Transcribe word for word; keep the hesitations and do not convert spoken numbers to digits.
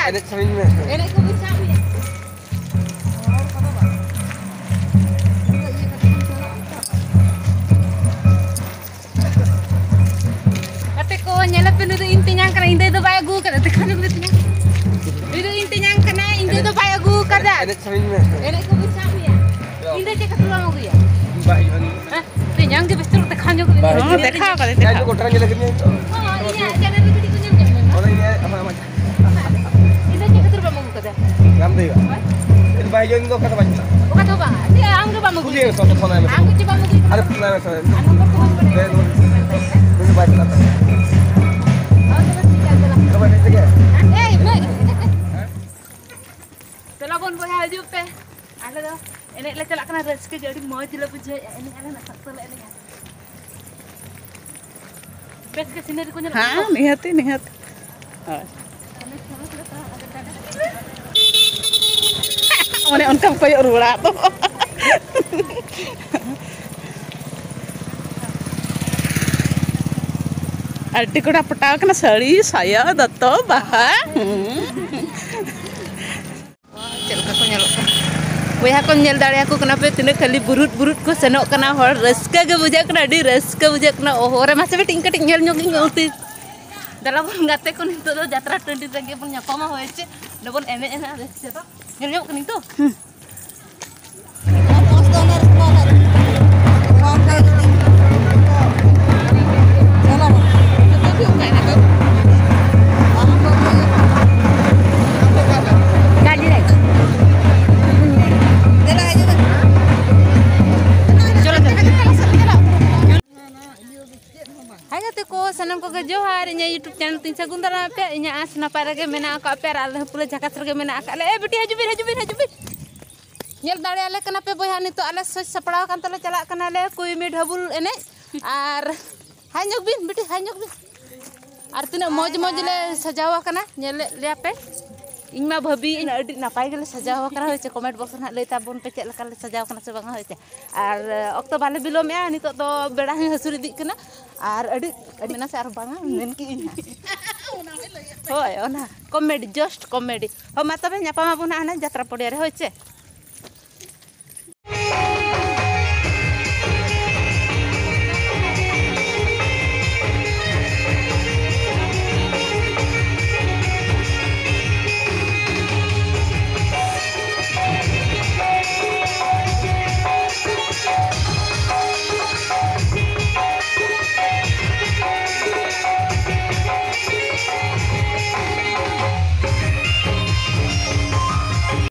ᱮᱱᱮᱡ ᱥᱮᱨᱮᱧ ᱢᱮ᱾ ᱮᱱᱮᱡ ᱠᱚ ᱵᱩᱡᱷᱟᱹᱣ ᱢᱮᱭᱟ᱾ ᱜᱟᱛᱮ ᱠᱚ, ᱧᱮᱞ ᱯᱮ, ᱱᱩᱭ ᱫᱚ ᱤᱧ ᱛᱮᱧᱟᱝ ᱠᱟᱱᱟ, ᱤᱧ ᱫᱟᱹᱭ ᱫᱚ ᱵᱟᱭ ᱟᱹᱜᱩ ᱟᱠᱟᱫᱟ᱾ ᱛᱮᱠᱷᱟᱱ ᱫᱚ ᱱᱩᱭ ᱫᱚ ᱤᱧ ᱛᱮᱧᱟᱝ ᱠᱟᱱᱟ, ᱤᱧ ᱫᱟᱹᱭ ᱫᱚ ᱵᱟᱭ ᱟᱹᱜᱩ ᱟᱠᱟᱫᱟ᱾ ᱮᱱᱮᱡ ᱥᱮᱨᱮᱧ ᱢᱮ᱾ ᱮᱱᱮᱡ ᱠᱚ ᱵᱩᱡᱷᱟᱹᱣ ᱢᱮᱭᱟ᱾ ᱤᱧ ᱫᱟᱹᱭ ᱪᱮᱫ ᱠᱷᱟᱹᱛᱤᱨ ᱵᱟᱢ ᱟᱹᱜᱩᱭᱟ? ᱵᱟᱭ ᱦᱤᱡᱩᱜᱼᱟ᱾ ᱦᱮᱸ? ᱛᱮᱧᱟᱝ ᱜᱮ ᱵᱮᱥ ᱪᱚᱨᱚᱠ ᱫᱮᱠᱷᱟᱣ ᱧᱚᱜ ᱠᱟᱫᱟ᱾ ᱦᱚᱸ, ᱫᱮᱠᱷᱟᱣ ᱠᱟᱫᱟᱭ, ᱡᱟᱭ ᱫᱮᱠᱷᱟᱣ᱾ ᱦᱚᱸ, ᱤᱧᱟᱹᱜ channel ᱨᱮ ᱠᱟᱹᱴᱤᱡ ᱠᱚ ᱧᱮᱞ ᱧᱚᱜ ᱢᱮ᱾ ᱚᱱᱟ ᱤᱧᱟᱹᱜ, ᱟᱢᱟᱜ, ᱟᱢᱟᱜ᱾ ᱤᱧ ᱫᱚ ᱪᱮᱫ ᱠᱷᱟᱹᱛᱤᱨ ᱵᱟᱢ ᱟᱹᱜᱩ ᱠᱟᱫᱟ? ᱧᱟᱢ ᱫᱚ ᱦᱩᱭᱩᱜᱼᱟ᱾ ᱦᱳᱭ᱾ ᱤᱧ ᱵᱟᱭ ᱦᱤᱡᱩᱜᱼᱟ, ᱤᱧ ᱫᱚ ᱚᱠᱟ ᱛᱮᱦᱚᱸ ᱵᱟᱹᱧ ᱪᱟᱞᱟᱜᱼᱟ᱾ ᱚᱠᱟ ᱛᱮᱦᱚᱸ ᱵᱟᱝ᱾ ᱪᱮᱫ, ᱟᱢ ᱜᱮ ᱵᱟᱢ ᱟᱹᱜᱩ ᱠᱩᱞᱤᱭᱮᱢ ᱠᱟᱫᱟ᱾ ᱥᱮ, ᱯᱷᱳᱱ ᱟᱭ ᱢᱮ ᱥᱮ᱾ ᱟᱨᱮ, ᱯᱷᱳᱱ ᱟᱭ ᱢᱮ ᱥᱮ᱾ ᱟᱨ ᱱᱚᱢᱵᱚᱨ ᱠᱚ ᱵᱟᱹᱧ ᱵᱟᱲᱟᱭᱟ᱾ ᱫᱮ, ᱱᱚᱰᱮ ᱵᱟᱭ ᱪᱟᱞᱟᱜ ᱛᱟᱢᱟ᱾ ᱦᱳᱭ, ᱛᱚᱵᱮ ᱴᱷᱤᱠ ᱜᱮᱭᱟ, ᱪᱟᱞᱟᱜ ᱢᱮ᱾ ᱛᱚᱵᱮ ᱮᱱᱮᱡ ᱛᱮᱜᱮ? ᱮᱭ, ᱢᱟᱹᱭ᱾ ᱫᱮᱞᱟ ᱵᱚᱱ ᱵᱚᱭᱦᱟ, ᱦᱤᱡᱩᱜ ᱯᱮ᱾ ᱟᱞᱮ ᱫᱚ ᱮᱱᱮᱡ ᱞᱮ ᱪᱟᱞᱟᱜ ᱠᱟᱱᱟ, ᱨᱟᱹᱥᱠᱟᱹ ᱜᱮ ᱟᱹᱰᱤ ᱢᱚᱡᱽ ᱞᱮ ᱵᱩᱡᱷᱟᱹᱣᱮᱫᱼᱟ, ᱮᱱᱮᱡ ᱟᱞᱮ ᱱᱟᱜ ᱥᱚᱠᱛᱚ ᱞᱮ ᱮᱱᱮᱡᱼᱟ᱾ ᱵᱮᱥ ᱜᱮ ᱥᱤᱱᱟᱹᱨᱤ ᱠᱚ ᱧᱮᱞᱚᱜ ᱠᱟᱱᱟ ᱦᱮᱸ, ᱛᱚ? ᱱᱤᱦᱟᱹᱛᱤ, ᱱᱤᱦᱟᱹᱛ᱾ ᱦᱳᱭ᱾ ᱚᱱᱮ ᱚᱱᱠᱟᱢ ᱠᱚᱭᱚᱜ ᱨᱩᱣᱟᱹᱲᱟ ᱛᱚ᱾ ᱟᱹᱰᱤ ᱠᱚᱲᱟ ᱯᱚᱴᱟᱣ ᱠᱟᱱᱟ, ᱥᱟᱹᱲᱤ, ᱥᱟᱭᱟ, ᱫᱚᱛᱚ, ᱵᱟᱦᱟ᱾ ᱦᱩᱸ᱾ ᱪᱮᱫ ᱞᱮᱠᱟ ᱠᱚ ᱧᱮᱞᱚᱜ ᱠᱟᱱᱟ? ᱵᱚᱭᱦᱟ ᱠᱚ ᱧᱮᱞ ᱫᱟᱲᱮᱭᱟᱠᱚ ᱠᱟᱱᱟ ᱯᱮ, ᱛᱤᱱᱟᱹᱜ ᱠᱷᱟᱹᱞᱤ ᱵᱩᱨᱩᱫ ᱵᱩᱨᱩᱫ ᱠᱚ ᱥᱮᱱᱚᱜ ᱠᱟᱱᱟ ᱦᱚᱲ᱾ ᱨᱟᱹᱥᱠᱟᱹ ᱜᱮ ᱵᱩᱡᱷᱟᱹᱜ ᱠᱟᱱᱟ, ᱟᱹᱰᱤ ᱨᱟᱹᱥᱠᱟᱹ ᱵᱩᱡᱷᱟᱹᱜ ᱠᱟᱱᱟ᱾ ᱚᱦᱚ ᱨᱮ, ᱢᱟᱥᱮ ᱵᱤᱴᱤ, ᱤᱧ ᱠᱟᱹᱴᱤᱡ ᱧᱮᱞ ᱧᱚᱜ ᱤᱧ ᱢᱮ ᱚᱱᱛᱮ᱾ ᱫᱮᱞᱟ ᱵᱚᱱ ᱜᱟᱛᱮ ᱠᱚ, ᱱᱤᱛᱚᱜ ᱫᱚ ᱡᱟᱛᱨᱟ ᱴᱟᱺᱰᱤ ᱨᱮᱜᱮ ᱵᱚᱱ ᱧᱟᱯᱟᱢᱟ, ᱦᱳᱭ ᱪᱮ? ᱚᱸᱰᱮ ᱵᱚᱱ ᱮᱱᱮᱡ ᱮᱱᱟ, ᱨᱟᱹᱥᱠᱟᱹ ᱫᱚ ᱧᱮᱞ ᱧᱟᱢᱚᱜ ᱠᱟᱱᱟ ᱱᱤᱛᱚᱜ? ᱦᱟᱭ ᱜᱟᱛᱮ ᱠᱚ, ᱥᱟᱱᱟᱢ ᱠᱚᱜᱮ ᱡᱚᱦᱟᱨ᱾ ᱤᱧᱟᱹᱜ YouTube channel ᱛᱤᱧ ᱥᱟᱹᱜᱩᱱ ᱫᱟᱨᱟᱢ ᱟᱯᱮ᱾ ᱤᱧᱟᱹᱜ ᱟᱸᱥ ᱱᱟᱯᱟᱭ ᱨᱮᱜᱮ ᱢᱮᱱᱟᱜ ᱟᱠᱟᱫ ᱯᱮ ᱟᱨ ᱟᱞᱮ ᱦᱚᱸ ᱯᱩᱨᱟᱹ ᱡᱷᱟᱠᱟᱥ ᱨᱮᱜᱮ ᱢᱮᱱᱟᱜ ᱟᱠᱟᱫ ᱞᱮ᱾ ᱮ ᱵᱤᱴᱤ, ᱦᱤᱡᱩᱜ ᱵᱤᱱ, ᱦᱤᱡᱩᱜ ᱵᱤᱱ, ᱦᱤᱡᱩᱜ ᱵᱤᱱ᱾ ᱧᱮᱞ ᱫᱟᱲᱮᱭᱟᱞᱮ ᱠᱟᱱᱟ ᱯᱮ ᱵᱚᱭᱦᱟ, ᱱᱤᱛᱚᱜ ᱟᱞᱮ ᱥᱟᱡᱽ ᱥᱟᱯᱲᱟᱣ ᱟᱠᱟᱱ ᱛᱮᱞᱮ ᱪᱟᱞᱟᱜ ᱠᱟᱱᱟᱞᱮ ᱠᱩᱭᱢᱤ ᱰᱷᱟᱵᱩᱞ ᱮᱱᱮᱡ᱾ ᱟᱨ ᱦᱟᱭ ᱧᱚᱜ ᱵᱤᱱ ᱵᱤᱴᱤ, ᱦᱟᱭ ᱧᱚᱜ ᱵᱤᱱ᱾ ᱟᱨ ᱛᱤᱱᱟᱹᱜ ᱢᱚᱡᱽ ᱢᱚᱡᱽ ᱞᱮ ᱥᱟᱡᱟᱣ ᱟᱠᱟᱱᱟ, ᱧᱮᱞᱮᱫ ᱞᱮᱭᱟ ᱯᱮ᱾ ᱤᱧ ᱢᱟ ᱵᱷᱟᱹᱵᱤ ᱟᱹᱰᱤ ᱱᱟᱯᱟᱭ ᱜᱮᱞᱮ ᱥᱟᱡᱟᱣ ᱟᱠᱟᱱᱟ᱾ ᱦᱳᱭ ᱪᱮ, comment box ᱨᱮ ᱱᱟᱦᱟᱜ ᱞᱟᱹᱭ ᱛᱟᱵᱚᱱ ᱯᱮ ᱪᱮᱫ ᱞᱮᱠᱟ ᱞᱮ ᱥᱟᱡᱟᱣ ᱠᱟᱱᱟ ᱥᱮ ᱵᱟᱝᱟ, ᱦᱳᱭ ᱪᱮ᱾ ᱟᱨ ᱚᱠᱛᱚ ᱵᱟᱞᱮ ᱵᱤᱞᱚᱢᱮᱜᱼᱟ, ᱱᱤᱛᱚᱜ ᱫᱚ ᱵᱮᱲᱟ ᱦᱚᱸ ᱦᱟᱹᱥᱩᱨ ᱤᱫᱤᱜ ᱠᱟᱱᱟ᱾ ᱟᱨ ᱟᱹᱰᱤ, ᱟᱹᱰᱤ ᱢᱮᱱᱟ ᱥᱮ ᱟᱨ ᱵᱟᱝᱟ, ᱢᱮᱱ ᱠᱮᱜ ᱟᱹᱧ ᱦᱟᱸᱜ᱾ ᱦᱳᱭ, ᱚᱱᱟ ᱠᱚᱢᱮᱰᱤ, just ᱠᱚᱢᱮᱰᱤ᱾ ᱦᱳᱭ, ᱢᱟ ᱛᱚᱵᱮ ᱧᱟᱯᱟᱢ ᱟᱵᱚᱱ ᱦᱟᱸᱜ ᱦᱟᱱᱮ ᱡᱟᱛᱨᱟ ᱯᱚᱲᱤᱭᱟ ᱨᱮ, ᱦᱳᱭ ᱪᱮ?